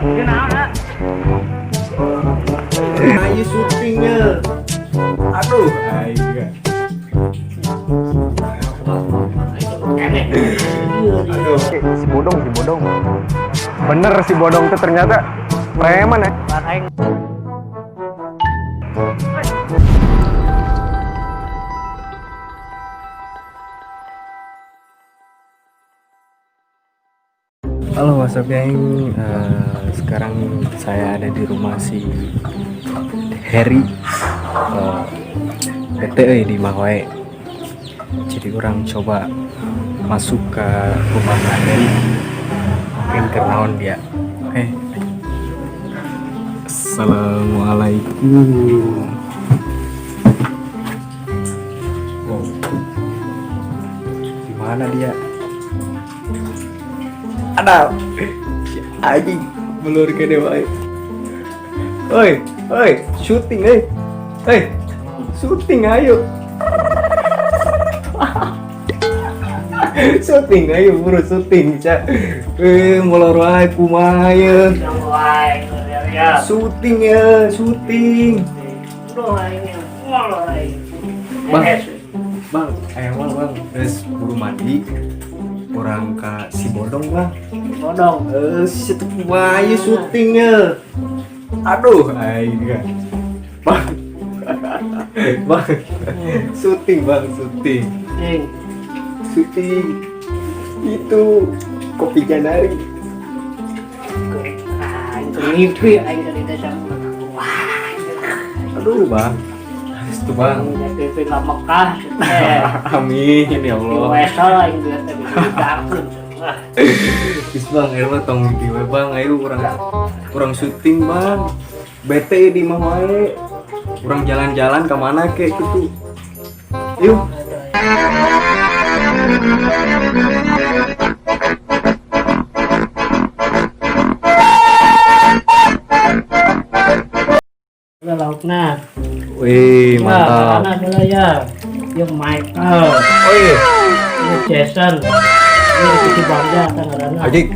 Kenapa? Ayo syutingnya. Aduh, ayo. Aduh. Si bodong, si bodong. Bener si bodong tuh ternyata preman ya. Halo, what's up, geng? Sekarang saya ada di rumah si Harry. Bete euy di imah wae. Jadi urang coba masuk ke rumah Harry. Mungkin keur naon dia. Eh. Assalamualaikum. Wow. Di mana dia? Ada si anjing melur kene wae. Oi, oi, syuting euy. Oi, syuting ayo. Syuting ayo buru syuting ca. Eh, molor wae kumaha ye. Syuting ya, syuting. Bang, bang, ayo bang, bang, geus buru mandi. Urang ka si bodong, bang. Bodong. Eh, situ wae syutingnya. Aduh, aing. Bang. Bang. Syuting, Bang, syuting. Ding. Syuting. Itu kopi Janari. Aing tuh ngimpi aing tadi teh sama. Wah. Aduh, Bang. Itu, Bang. Jadi ka Mekah. Eh, Amin ya di Allah. Wesel aing teh diundangkeun. Wah, Geus Bang, ayo mah tong mimpi we, Bang. Ayo urang urang syuting, Bang. Bete di imah wae. Urang jalan-jalan ke mana kek gitu. Yuk. Udah laukna. Wih, Ya, mantap. karena adalah ya. Ya Michael, Wih, ya Jason. Ini Ricky Bangga kan ngaranna. Adik.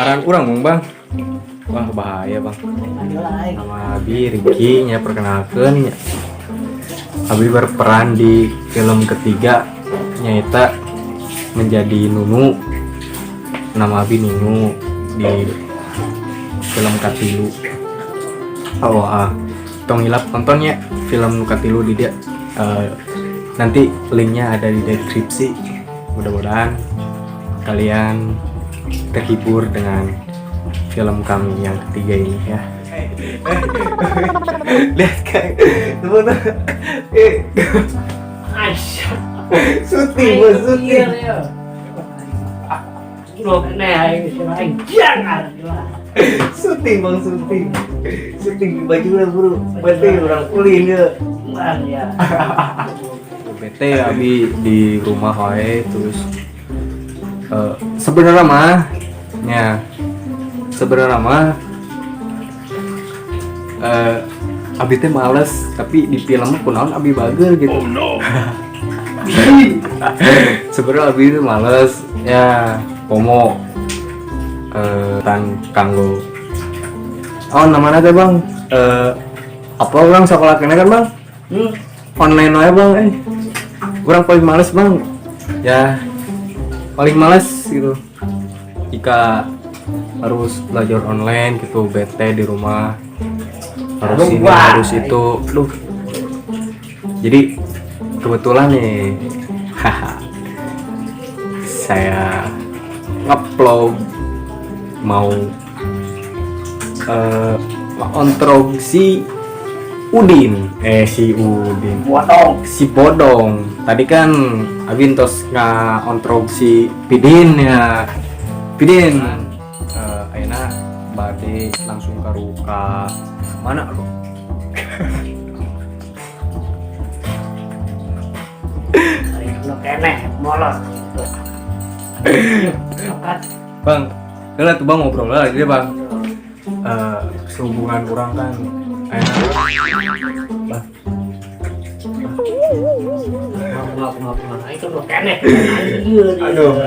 Aran kurang bang, bang. Wah, bahaya, Bang. Adalah aing. Nama Abi Ricky nya, perkenalkan ya. Abi berperan di film ketiga nyaeta menjadi Nunu. Nama Abi Nunu di film Katilu. Oh, ah. Tong hilap tonton ya film Katilu di dia. Nanti linknya ada di deskripsi. Mudah-mudahan kalian terhibur dengan film kami yang ketiga ini ya. Lihat kayak teman eh Aisyah. syuting bos, syuting. Lu kene aing sih aing jangan lah. Syuting bang, syuting, syuting di baju lah bro, bete urang ulin ya. Bukan ya. Bete abi di rumah wae terus, sebenarnya mah ya, sebenarnya mah abi teh males, tapi di film mah kunaon abi bager gitu. Oh no. Sebenarnya abi itu males ya, komo tan kanggo, oh namanya teh bang, apa urang sekolah kene kan bang? Online wae bang, eh urang paling males bang ya, paling males gitu jika harus belajar online gitu, bete di rumah harus ini harus itu. Duh, jadi kebetulan nih, haha, saya ngupload mau ontrog si Udin, eh si Udin. Bodong. Si Bodong. Tadi kan abi tos ontrog si Pidin ya. Pidin, ayeuna bade langsung ka mana lu? Aing lu kene molor. Bang, heula tuh bang, ngobrol lah jadi bang. Sehubungan urang kan ayeuna bang. Maaf, maaf, maaf. Aing tuh kene. Aduh.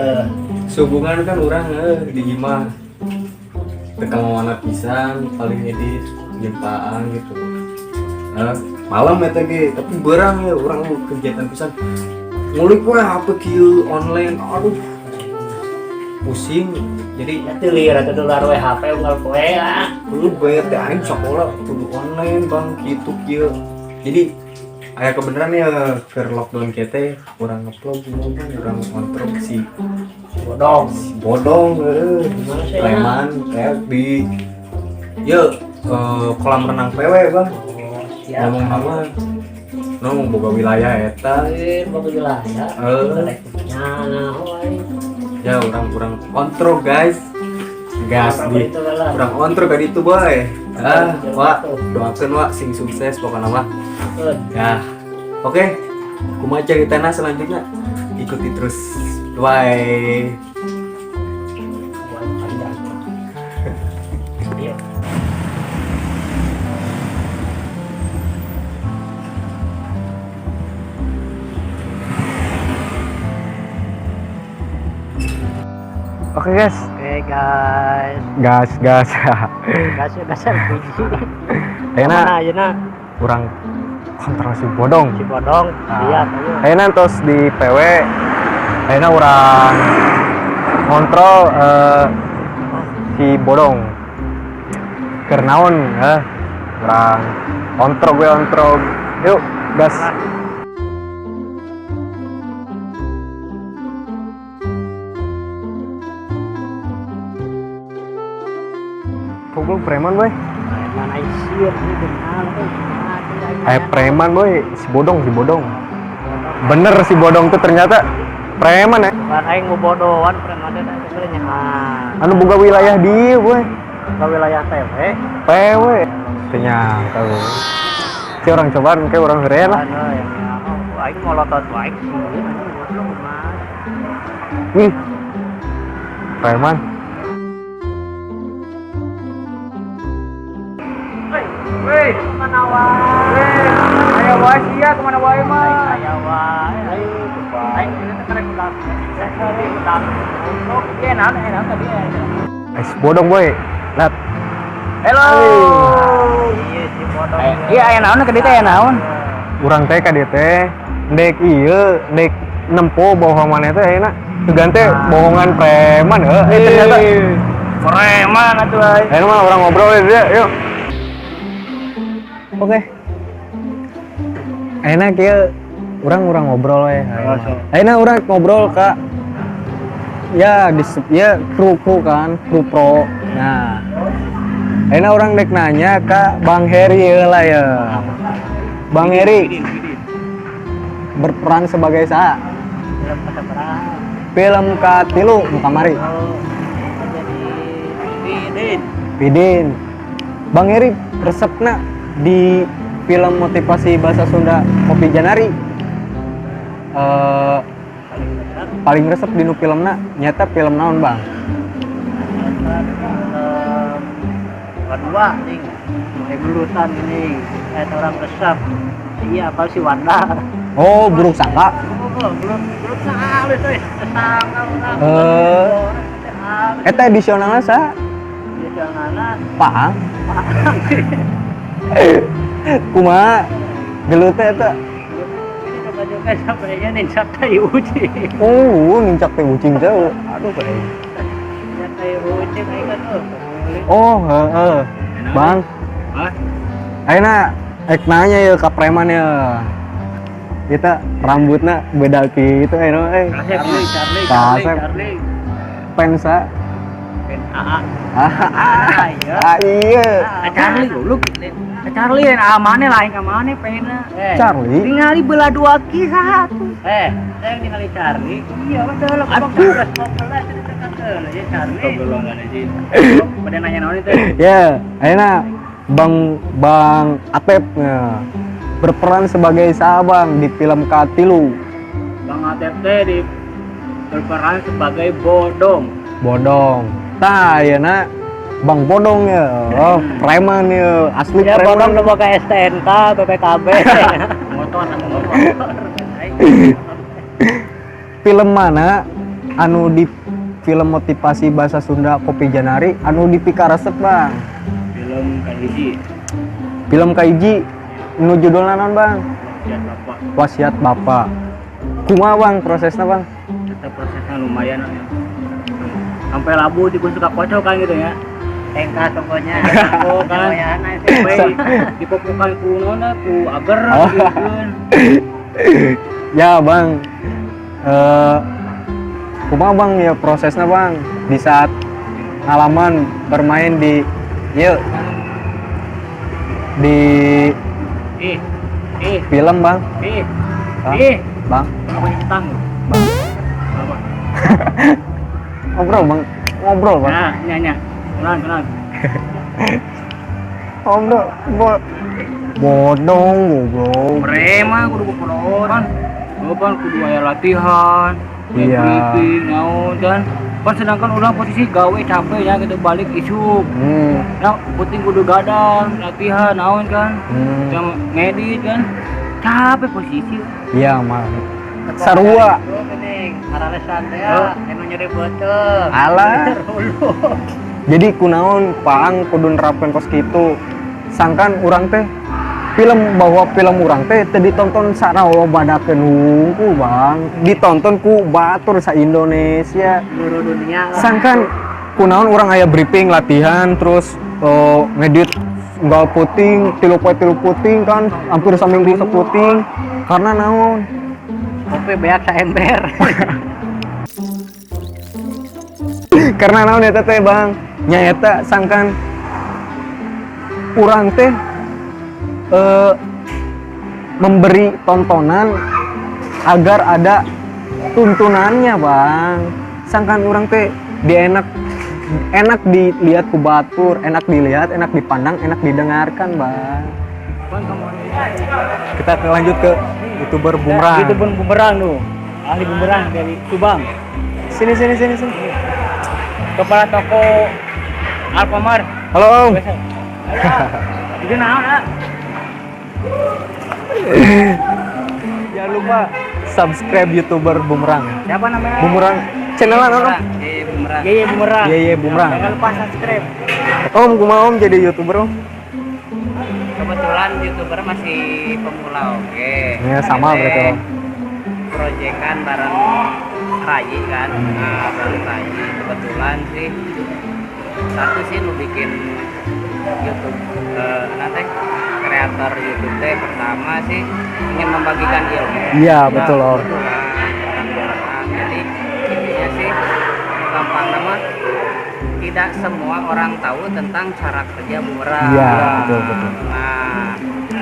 Sehubungan kan urang di imah. Teu mana pisan, paling edit jempaan gitu. Nah, malam eta ge, tapi berang ya urang kegiatan pisan. Ngulik we HP kieu online, aduh. Pusing. Jadi Ya teu lieur atuh dolar we HP unggal poe lah. Lu bayar teh aing sekolah kudu online, Bang, gitu kieu. Jadi aya kebenaran ya ke lockdown kieu teh urang ngevlog gimana, Bang, urang kontrol si Bodong. Si bodong heuh. Gimana sih? Preman kayak di ya kolam renang PW, Bang. Oh, siap. Ngomong nama ngomong boga wilayah eta. Eh, boga wilayah. Eh. Nah, we. Ya urang urang kontrol, guys, gas Apa di itu lah. Urang kontrol ka ditu, boy. Ah, wah, doakeun wa sing sukses pokoknya mah. Ya, oke, kumaha ceritana selanjutnya, ikuti terus, bye. Buat panjang. Iya. Oke guys, Oke guys, gas gas. Gas gas LPG. Ayeuna Mana ayeuna? Urang kontrol si bodong. Si bodong, siap ayo. Ayeuna tos di PW. Ayeuna urang kontrol si bodong. Keur naon eh? Urang kontrol gue kontrol. Yuk, gas. Goblok preman, boy. Preman aing sieun ini kenal euy. Eh, preman, boy, si bodong, si bodong. Bener si bodong tuh ternyata preman ya. Bukan aing bobodohan preman teh teh nya. Ah, Anu boga wilayah dia, boy. Ke wilayah PW. PW. Ternyata gue. Si urang cobaan kayak urang heureun lah. Anu ya. Oh, aing molotot wae sieun anjing goblok kumaha. Wih. Preman. Weh, kemana wae? Ayo wae sia kemana wae mah. Aya wae. Aing ini teh karek udah. Udah. Goblok, ieu naon eh naon tadi ya. Eh, si bodong, boy. Lihat. Halo. Iya si bodong. Iya, aya naon ke dieu teh aya naon? Urang teh ka dieu teh ndek ieu ndek nempo bahwa maneh teh ayeuna sugan teh bohongan preman heuh. Eh, ternyata Preman atuh euy. ayeuna mah urang ngobrol we dia, yuk. Oke. Ayeuna kieu urang urang ngobrol we. Ayeuna urang ngobrol ka ya di ya kru kru kan, kru pro. Nah, ayeuna urang dek nanya ka Bang Heri lah ya. Bang Heri berperan sebagai saha? Film keseberang. Film katilu nu kamari. Oh, jadi Bidin. Pidin. Bang Heri resepna di film motivasi bahasa Sunda Kopi Janari. Eh, Paling besar paling resep di nu filmna nyata film naon, Bang? ternyata film kedua nih mulai gelutan ini kayak orang resep iya apa si Wanda. Oh, buruk sangka. Oh, belum belum halus euy sangka urang. Eh. Eta edisionalna sa? Edisionalna Paang. Paang. Kumaha? Gelut teh eta. Ini coba juga sampai nincak tai ucing. Oh, nincak teh ucing jauh. Aduh, kayak. Nincak tai ucing aing kan tuh. Oh, heeh. Bang. Hah? Ayeuna ek nanya ya ka preman ya. Kita rambutnya beda gitu ayeuna eh. Charlie, Charlie, Charlie, Kasep. Charlie. Pensa. Pen AA. Ah, Ah, iya. ah, iya. Ah, Charlie goblok. Ah, Charlie lain amane lain ka maneh pena. Eh, Charlie. Tingali belah dua ki saha tuh. eh, saya yang ningali Charlie. Iya, betul. Aduh, 14 itu tekan ya Charlie. Golongan aja. Pada nanya naon itu? Ya, ayeuna Bang Bang Atep ya, berperan sebagai sabang di film Katilu. Bang Atep teh di berperan sebagai bodong. Bodong. Tah, ayeuna Bang Bodong ya. Oh, preman ya, asli Ya, preman. bodong nu boga STNK, BPKB. Motor motor. Film mana anu di Film motivasi bahasa Sunda Kopi Janari anu dipikaresep, Bang? Film kahiji. Film kahiji nu judulna naon, Bang? Wasiat Bapak. Wasiat Bapak. Kumaha, Bang, prosesnya, Bang? Tetap prosesnya lumayan ya. Sampai labu dikusuk kocok kan gitu ya. Engkas pokoknya. Oh kan. Sampai dipopokan ku nona ku agar gitu kan. Ya, Bang, kumaha, Bang, ya prosesnya, Bang, di saat pengalaman bermain di yuk di Ih, ih, film, Bang? Ih, Bang, ih, Bang, apa hitam? Bang. Apa? Ngobrol, Bang, ngobrol, Bang. Nah, nya nya. Kenalan, kenalan. Ngobrol, bodong goblok. Prema kudu kudu kan. Kan kudu aya latihan, briefing, naon kan. Kan sedangkan orang posisi gawe capek ya gitu balik isuk. Nah, penting kudu gadang, latihan, naon kan. Yang ngedit kan. Capek posisi. Iya mah sarua. Aralesan teh ya, anu nyeri beuteung. Alah. Jadi kunaon paang kudu nerapkeun kos kitu, sangkan urang teh film bahwa film urang teh teu ditonton saraloba hungkul, Bang, ditonton ku batur sa Indonesia. Seluruh dunia lah. Sangkan kunaon urang aya briefing latihan terus ngedit unggal puting 3 poe 3 puting kan hampir saminggu saputing, karena naon? Kopi beak saember. Karena naon eta teh, Bang, nyaeta sangkan urang teh memberi tontonan agar ada tuntunannya, Bang. Sangkan urang teh dia enak enak dilihat ku batur, enak dilihat, enak dipandang, enak didengarkan, Bang. Bang, kamu Kita lanjut ke YouTuber Bumerang. Itu pun bumerang tuh. Ahli bumerang dari Subang. Sini, sini, sini, sini. Kepala toko Alfamart. Halo, Om. Itu naon, ah? Jangan lupa subscribe YouTuber Bumerang. Siapa namanya? Bumerang channel apa, Om? Yeye Bumerang. Yeye Bumerang. Yeye Bumerang. Jangan lupa subscribe. Om, kumaha, Om, jadi YouTuber, Om? Kebetulan YouTuber masih pemula, oke. Ya, sama berarti, Om. Proyekan bareng Rai kan. Nah, bareng Rai kebetulan sih satu sih nu bikin YouTube nanti kreator YouTube teh pertama sih ingin membagikan ilmu. Iya, betul, Om. Kebetulan orang-orang. Jadi intinya sih gampang nama tidak semua orang tahu tentang cara kerja bumerang. Iya, betul, betul. Nah,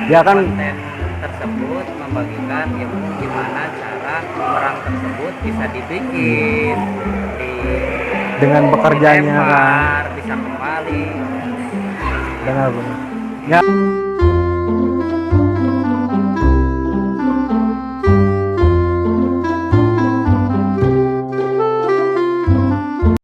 Ya kan konten tersebut membagikan ilmu gimana cara bumerang tersebut bisa dibikin, di dengan bekerjanya kan. dilempar, bisa kembali. Benar, benar. Ya.